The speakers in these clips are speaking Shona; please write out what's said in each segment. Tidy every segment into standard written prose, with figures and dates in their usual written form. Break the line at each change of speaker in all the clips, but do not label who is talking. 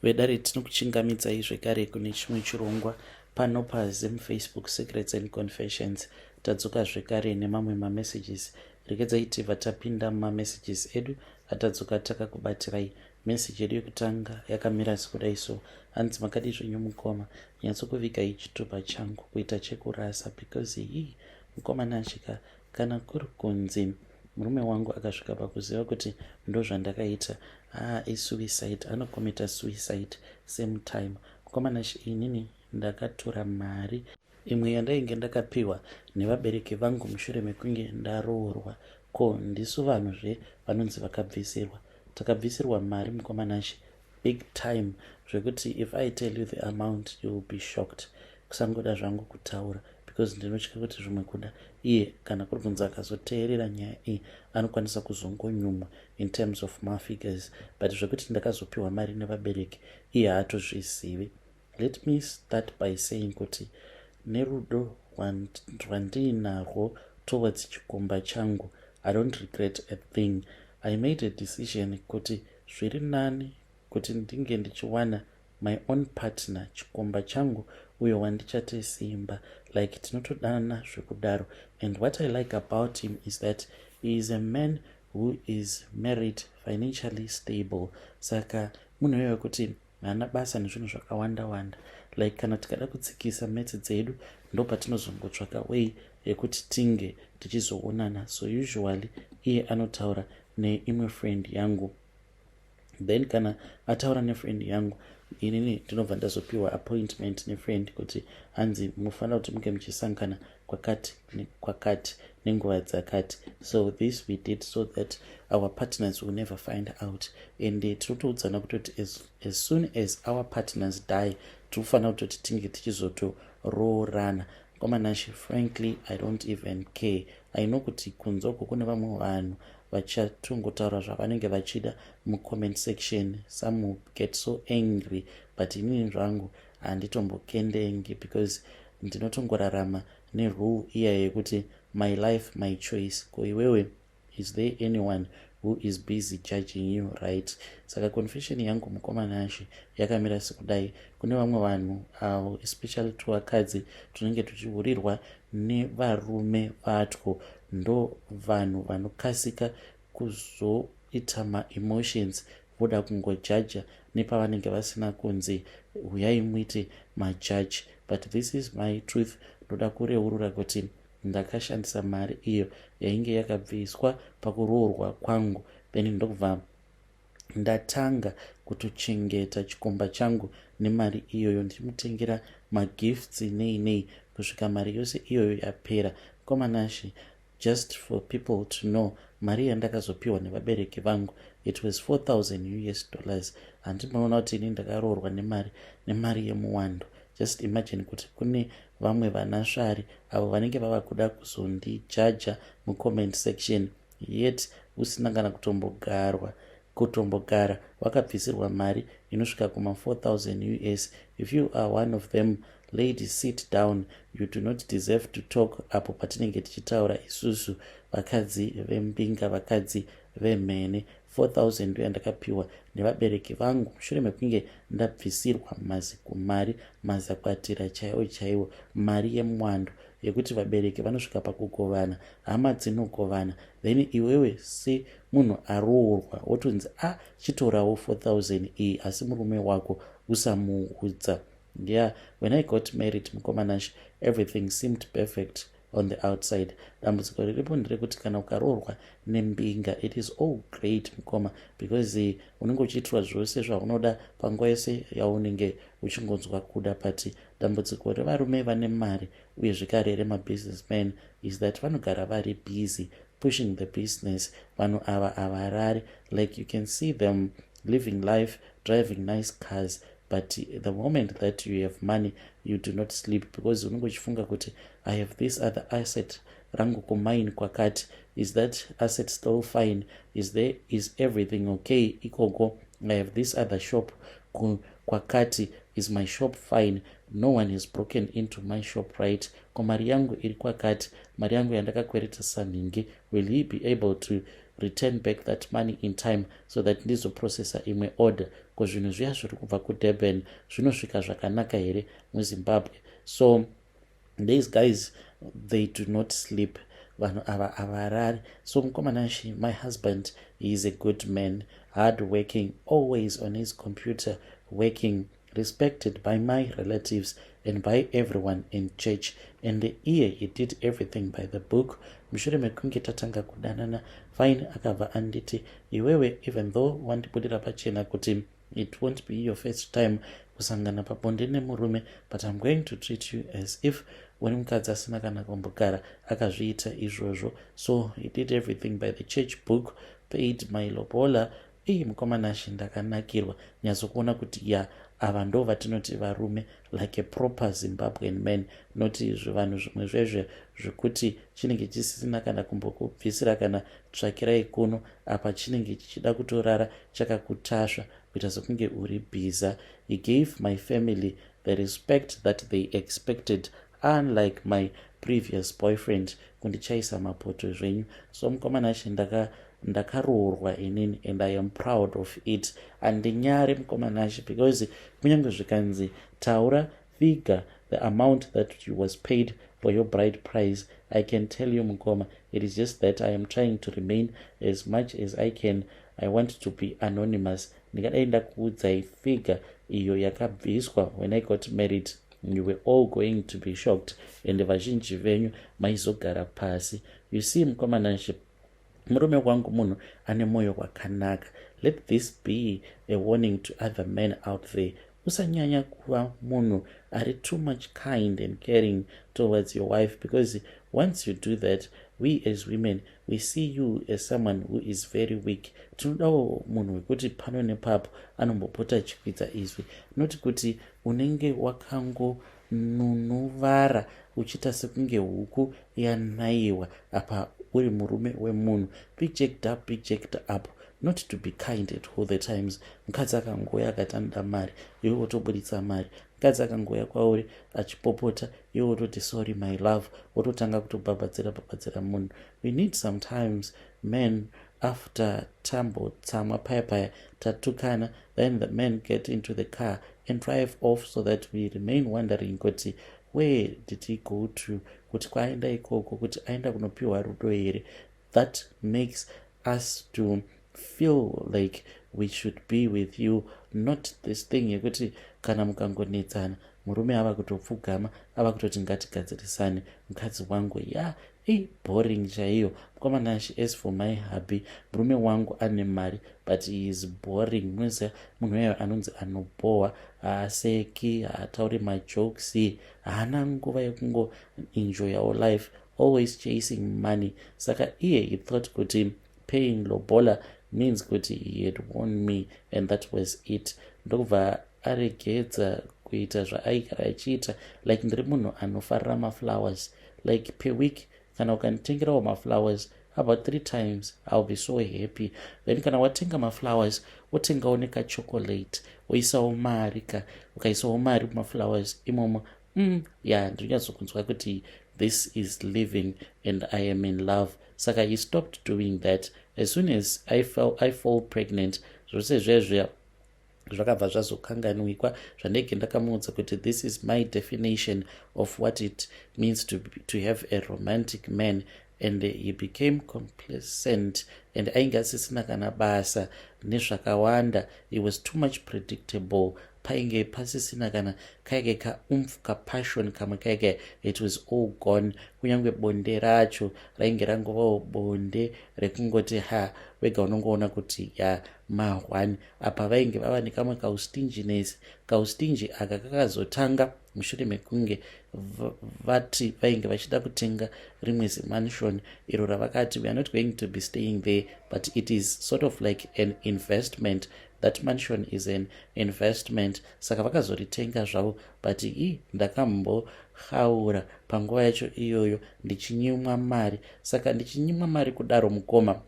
Vedare, tinokuchingamidzai zvekare kune chimwe chirongwa pano paZim Facebook Secrets and Confessions. Tadzoka zvekare nemamwe mamessages. Regedzai tibva tapinda mumamessages edu atadzoka takakubatirai. Message yedu yekutanga yakamira sekudai so. Hanzi, "Makadi zvenyu mukoma? Nyatsokuvigai chitupa changu kuita chekurasa because hii mukomana ashika kana kuri kunzi murume wangu akasvika pakuziva kuti ndo zvandakaita, aa, isuicide, anocommita suicide same time. Mukomana, inini ndakatora mari imwe yandainge ndakapiwa nevabereki vangu mushure mekunge ndaroorwa. Ko ndisu vanhuzve vanonzi vakabvisirwa. Takabvisirwa mari, mukomanashi, big time, zvekuti if I tell you the amount, you will be shocked. Kusangoda zvangu kutaura because ndinotya kuti zvimwe kuda iye kana kuri kunzi akazoteerera nyaya iyi, anokwanisa kuzongonyumwa in terms of mafigures. But zvekuti ndakazopiwa mari nevabereki, iye haatozvizivi. Let me start by saying kuti nerudo rwandiinarwo towards chikomba changu, I don't regret a thing. I made a decision kuti zviri nani kuti ndinge ndichiwana my own partner, chikomba changu uyo wandichate simba, like tinotodanana zvekudaro. And what I like about him is that he is a man who is married, financially stable. Saka munhu iyoyo wekuti haana basa nezvinhu zvakawanda wanda. Like kana tikada kutsikisa metsi dzedu, ndo patinozongotsvaka way yekuti tinge tichizoonana. So usually iye anotaura neimwe friend yangu, then kana ataura nefriend yangu, inini ndinobva ndazopiwa appointment nefriend kuti hanzi munofanira kuti munge muchisangana kwakati kwakati nenguva dzakati. So this we did so that our partners will never find out. And tinotoudzana kutoti as soon as our partners die, tinofanira kutoti tinge tichizotoroorana. Komanashi, frankly, I don't even care. I know kuti kunze uko kune vamwe vanhu vachatongotaura zvavanenge vachida mucomment section. Some will get so angry, but inini zvangu handitombokendengi because ndinotongorarama nerule iya yekuti my life, my choice. Ko iwewe, is there anyone who is busy judging you, right? Saka confession yangu, mukomanashi, yakamira sekudai. Kune vamwe vanhu avo, especially tuvakadzi tunenge tuchihurirwa nevarume vatwo, ndo vanhu vanokasika kuzoita maemotions, voda kungojaja nepavanenge vasina kunzi huyai muite majaji. But this is my truth. Ndoda kureurura kuti ndakashandisa mari iyo yainge yakabviswa pakuroorwa kwangu, then ndokubva ndatanga kutochengeta chikomba changu nemari iyoyo, ndichimutengera magifts nei nei kusvika mari yose iyoyo yapera. Komanashi, just for people to know, mari yandakazopiwa nevabereki vangu, it was US$4000. Handi munoona kuti ini ndakaroorwa nemari yemuwando? Just imagine kuti kune vamwe vanasvari avo vanenge vava kuda kuzondijaja mucomment section, yet usina kana kutombogarwa, kutombogara wakabvisirwa mari inosvika kuma4000 US. If you are one of them, ladies, sit down. You do not deserve to talk apo patinenge tichitaura isusu vakadzi vembinga, vakadzi vemhene. 4000 ndo yandakapiwa nevabereki vangu mushure mekunge ndabvisirwa mazikumari, mazakwatira chaiwo chaiwo, mari yemwando yekuti vabereki vanosvika pakugovana, hama dzinogovana, then iwewe semunhu aroorwa wotonzi a ah, chitorawo 4000 iyi, asi murume wako usamuudza. Yeah, when I got married, mukomanash, everything seemed perfect on the outside. Dambudziko riripo nderekuti kana ukaroorwa nembinga, it is all great, mukoma, because unenge uchiitirwa zvose zvaunoda panguva yese yaunenge uchingonzwa kuda. But dambudziko revarume vane mari uye zvekare remabusinessman is that vanogara vari busy pushing the business. Vanhu ava havarari. Like, you can see them living life, driving nice cars, but the moment that you have money, you do not sleep because unenge uchifunga kuti I have this other asset rangu kumine kwakati. Is that asset still fine? Is everything okay ikoko? I have this other shop kwakati. Is my shop fine? No one has broken into my shop, right? Ko mari yangu iri kwakati, mari yangu yandakakwereta sanhingi, will he be able to return back that money in time so that ndizoprocessa imwe order? Ko zvinhu zviya zviri kubva kuDurban zvinosvika zvakanaka here muZimbabwe? So these guys, they do not sleep. Vanhu ava havarari. So mukoma Nashi, my husband, he is a good man, hard working, always on his computer working, respected by my relatives and by everyone in church, and iye he did everything by the book. Mushure mekunge tatanga kudanana, fine, akabva anditi, "Iwewe, even though wandibudira pachena kuti it won't be your first time kusangana pabonde nemurume, but I'm going to treat you as if uri mukadzi asina kana kumbogara akazviita izvozvo." So he did everything by the church book, paid my lobola. Ii, mukoma Nashi, ndakanakirwa nyatsokuona kuti ya, ava ndo vatinoti varume, like a proper Zimbabwean man, noti zvivanhu zvimwe zvezve zvekuti chinenge chisisina kana kumbokubvisira kana tsvakirai kuno. Apa chinenge chichida kutorara chakakutasva kuita sekunge uri bhiza. He gave my family the respect that they expected, unlike my previous boyfriend, kundichaisa mapoto zvenyu. So mukoma Nashi, ndakaroorwa inini and I am proud of it. Handinyari, mukoma Nashi, because kunyange zvikanzi taura figure, the amount that you was paid for your bride price, I can tell you, mukoma. It is just that I am trying to remain as much as I can. I want to be anonymous. Ndingadai ndakuudzai figure iyo yakabviswa when I got married, you were all going to be shocked and vazhinji venyu maizogara pasi. You see, mukoma Nashi, murume wangu munhu ane mwoyo wakanaka. Let this be a warning to other men out there. Usanyanya kuva munhu ari too much kind and caring towards your wife, because once you do that, we as women, we see you as someone who is very weak. Tinodawo munhu wekuti pano nepapo anombopota achikwidza izwi, noti kuti unenge wakangonunuvara uchiita sekunge huku yanaiwa, apa uri murume wemunhu. Be jacked up, be jacked up, not to be kind at all the times. Mukadzi akangoya akati anoda mari, iwe wotobuditsa mari. Mukadzi akangoya kwauri achipopota, iwe wototi, "Sorry, my love," wototanga kutobhabhadzira bhabhadzira munhu. We need sometimes men, after tambotsamwa paya paya, tatukana, then the men get into the car and drive off so that we remain wondering kuti where did he go to, kuti kwaenda ikoko, kuti aenda kunopiwa rudo here. That makes us to feel like we should be with you, not this thing yekuti kana mukangonetsana, murume ava kutopfugama, ava kutoti ngatigadzirisane, mukadzi wangu. Ya, iboring chaiyo, mukoma Nashi. As for my hubby, murume wangu ane mari, but he is boring. Munoziva munhu uyayo anonzi anobhohwa, haaseki, haatauri majokes, haana nguva yekungoenjoyawo life, always chasing money. Saka iye he thought kuti paying lobola means kuti he had won me and that was it. Ndokubva aregedza kuita zvaaigara achiita. Like, ndiri munhu anofarira maflowers. Like, per week kana ukanditengerawo maflowers about three times, I'll be so happy. Then kana watenga maflowers, wotengawo nekachocolate, woisawo mari ka, ukaisawo mari mumaflowers imomo, ya, ndinonyatsokunzwa kuti this is living and I am in love. Saka he stopped doing that as soon as I fall pregnant. Zvose zvezve zvakabva zvazokanganwikwa. Zvandege ndakamuudza kuti this is my definition of what it means to have a romantic man, and he became complacent and ainge asisina kana basa nezvakawanda. He was too much predictable. Painge pasisina kana kaike kaumfu, kapassion kamwe kaike. It was all gone. Kunyange bonde racho rainge rangovawo bonde rekungoti ha, wega unongoona kuti ya, ma1. Apa vainge vava nekamwe kaustinginess. Kaustingy aka kakazotanga mushure mekunge vati vainge vachida kutenga rimwe zimansion iro ravakati, "We are not going to be staying there, but it is sort of like an investment. That mansion is an investment." Saka vakazoritenga zvavo, but i ndakambohaura panguva yacho iyoyo ndichinyimwa mari. Saka ndichinyimwa mari kudaro, mukoma,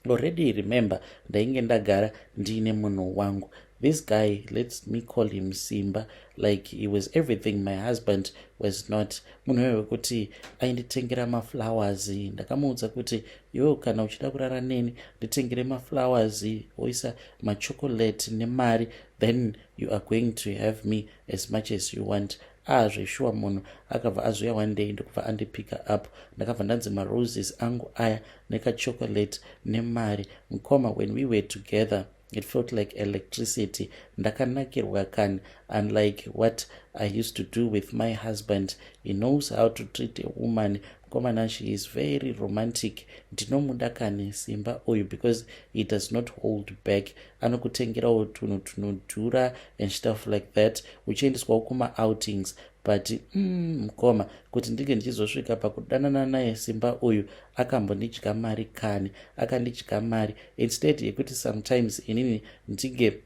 already remember, ndainge ndagara ndiine munhu wangu. This guy, let me call him Simba, like he was everything my husband was not. Munhu uyo wekuti ainditengera maflowers. Ndakamuudza kuti, "Iwe, kana uchida kurara neni, nditengere maflowers, woisa machocolate nemari, then you are going to have me as much as you want." Ah, zveshuwa, munhu akabva azoya one day, ndokubva andipicka up. Ndakabva ndanzi, "Maroses angu aya nekachocolate nemari." Mukoma, when we were together, it felt like electricity. Ndakanakirwa kani, unlike what I used to do with my husband. He knows how to treat a woman. Mukomana, she is very romantic. Ndinomuda kani Simba uyu because he does not hold back. Anokutengerawo tunhu tunodhura and stuff like that, uchiendeswawo kumaoutings. But mukoma, kuti ndinge ndichizosvika pakudanana naye Simba uyu, akambondidya mari kani, akandidya mari. Instead yekuti sometimes inini ndinge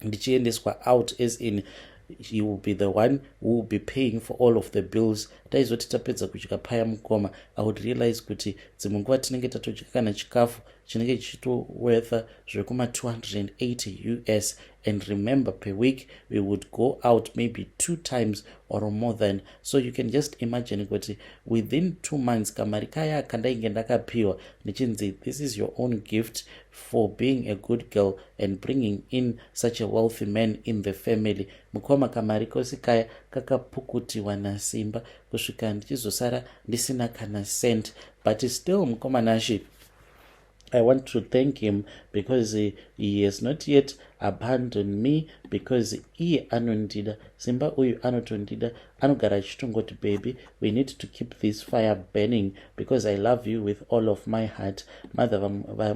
ndichiendeswa out, as in he will be the one who will be paying for all of the bills, taizoti tapedza kudya paya, mukoma, I would realize kuti dzimwe nguva tinenge tatodya kana chikafu chinenge chichitowortha zvekuma280 US. And remember, per week we would go out maybe two times or more than. So you can just imagine kuti within 2 months, kamari kaya kandainge ndakapiwa ndichinzi, "This is your own gift for being a good girl and bringing in such a wealthy man in the family," mukoma, kamari kose kaya kakapukutiwa naSimba kusvika ndichizosara ndisina kana cent. But still, mukoma Nashi, I want to thank him because he has not yet abandoned me, because iye anondida. Simba uyu anotondida. Anogara achitongoti, "Baby, we need to keep this fire burning because I love you with all of my heart." Mother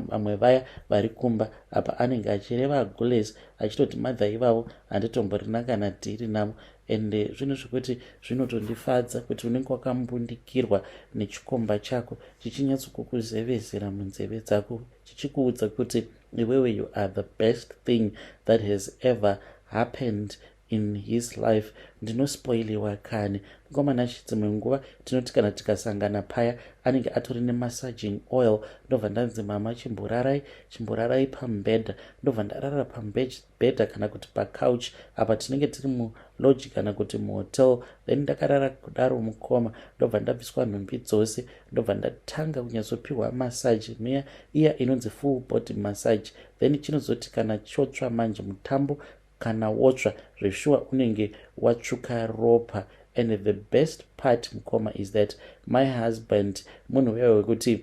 vamwe vaya vari kumba apa, anenge achireva gules, achitoti, "Mother ivavo handitomborina kana dhiri navo." Ende zvinhu zvekuti zvinotondifadza kuti unenge wakambundikirwa nechikomba chako chichinyatsokukuzevezera munzeve dzako, chichikuudza kuti iwewe, you are the best thing that has ever happened in his life. Ndinospoiliwa kani, mukomana. Dzimwe nguva tinoti kana tikasangana paya, anenge atori nemassaging oil. Ndobva ndanzi, "Mama, chimborarai, chimborarai pamubhedha." Ndobva ndarara pamubhedha kana kuti pacouch. Apa tinenge tiri mulodge kana kuti muhotel. Then ndakarara kudaro, mukoma, ndobva ndabviswa nhumbi dzose, ndobva ndatanga kunyatsopiwa massage miya iya inonzi full body massage. Then chinozoti kana chotsva manje mutambo, kana wotsva zveshuwa, unenge watsvuka ropa. And the best part, mukoma, is that my husband munhu uya wekuti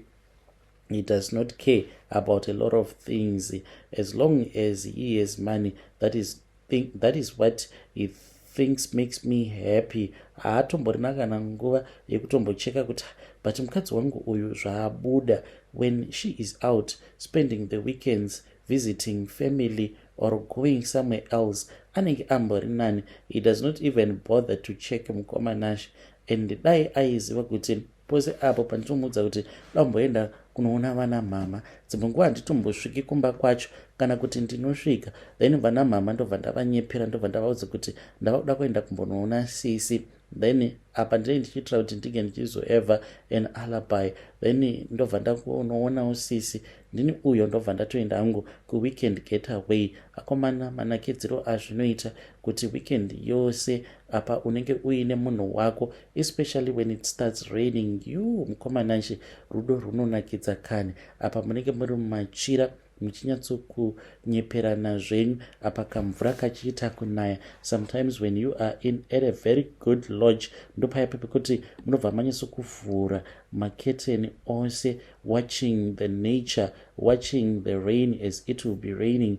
he does not care about a lot of things. As long as he has money, that is what he thinks makes me happy. Haatomborina kana nguva yekutombocheka kuti, "But mukadzi wangu uyu zvaabuda." When she is out spending the weekends visiting family or going somewhere else, anenge ambori nani. He does not even bother to check, mukoma Nash. And dai aiziva kuti pose apo pandinomuudza kuti damboenda kunoona vana mhama, dzimwe nguva handitombosviki kumba kwacho, kana kuti ndinosvika, then vana mhama ndobva ndavanyepera, ndobva ndavaudza kuti ndava kuda kuenda kumbonoona sisi. Then apa ndinenge ndichiitira kuti ndinge ndichizoeva an alibi. Then ndobva ndakunoonawo sisi, ndini uyo ndobva ndatoenda hangu kuweekend getaway. Akomana, manakidziro azvinoita kuti weekend yose apa unenge uine munhu wako, especially when it starts raining. You, mukoma Nashe, rudo runonakidza kani. Apa munenge muri mumachira, muchinyatsokunyeperana zvenyu, apa kamvura kachiita kunaya. Sometimes when you are in at a very good lodge, ndopaya pekuti munobva manyatsokuvhura maketeni ose, watching the nature, watching the rain as it will be raining.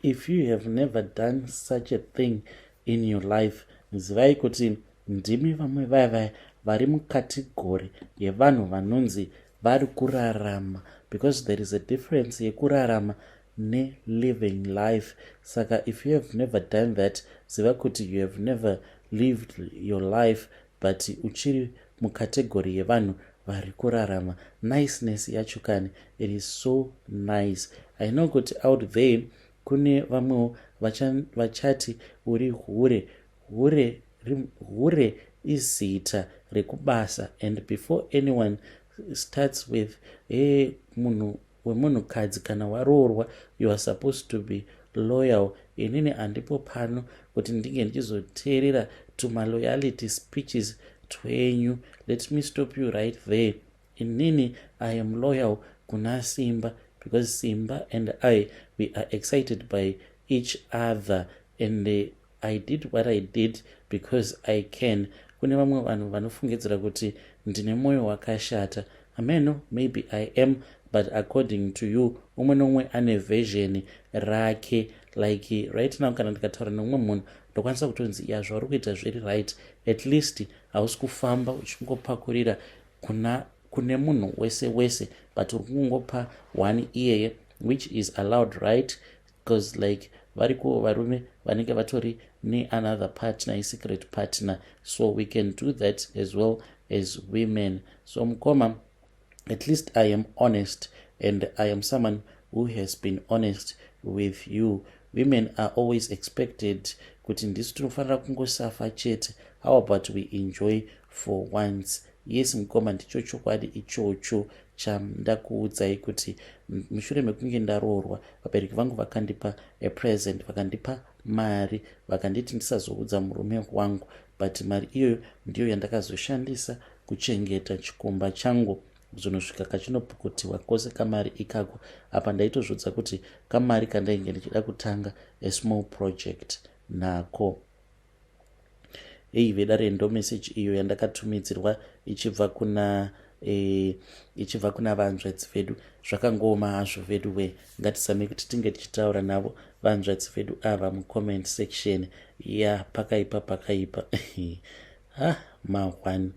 If you have never done such a thing in your life, zivai kuti ndimi vamwe vaya vaya vari mucategory yevanhu vanonzi vari kurarama, because there is a difference yekurarama neliving life. Saka if you have never done that, ziva kuti you have never lived your life, but uchiri mucategory yevanhu vari kurarama. Niceness yacho kani, it is so nice. I know kuti out there kune vamwewo vachati uri hure. Hure, hure izita rekubasa. And before anyone starts with, "Hey, munhu wemunhukadzi, kana waroorwa, you are supposed to be Loyal. Inini handipo pano kuti ndinge ndichizoteerera tumaloyalty speeches twenyu. Let me stop you right there. Inini I am loyal kuna Simba because Simba and I, we are excited by each other and I did what I did because I can. Kune vamwe vanhu vanofungidzira kuti ndine mwoyo wakashata. Ameno, maybe I am, but according to you, umwe nomwe ane version rake. Like right now, kana ndikataura nemumwe munhu, ndokwanisa kutonzi, "Ya, zvauri kuita zviri right, at least hausi kufamba uchingopakurira kuna kune munhu wese wese, but uri kungopa one iyeye," which is allowed, right? Because like variko varume vanenge vatori neanother partner, isecret partner, so we can do that as well as women. So mukoma, at least I am honest and I am someone who has been honest with you. Women are always expected kuti ndisu tinofanira kungosafa chete. How about we enjoy for once? Yes mukoma, ndicho chokwadi ichocho chandakuudzai kuti mushure mekunge ndaroorwa, vabereki vangu vakandipa apresent, vakandipa mari, vakanditi ndisazoudza murume wangu, but mari iyoyo ndiyo yandakazoshandisa kuchengeta chikomba changu kuzonosvika kachinopukutiwa kwose kamari ikako. Apa ndaitozvodza kuti kamari kandainge ndichida kutanga asmall project nako. Ei vedare, ndo meseji iyo yandakatumidzirwa ichibva kuna vanzvadzi vedu. Zvakangooma hazvo vedu we. Ngatisame kuti tinge tichitaura navo vanzvadzi vedu ava mucomment section. Ya, pakaipa, pakaipa. Ha, ma1.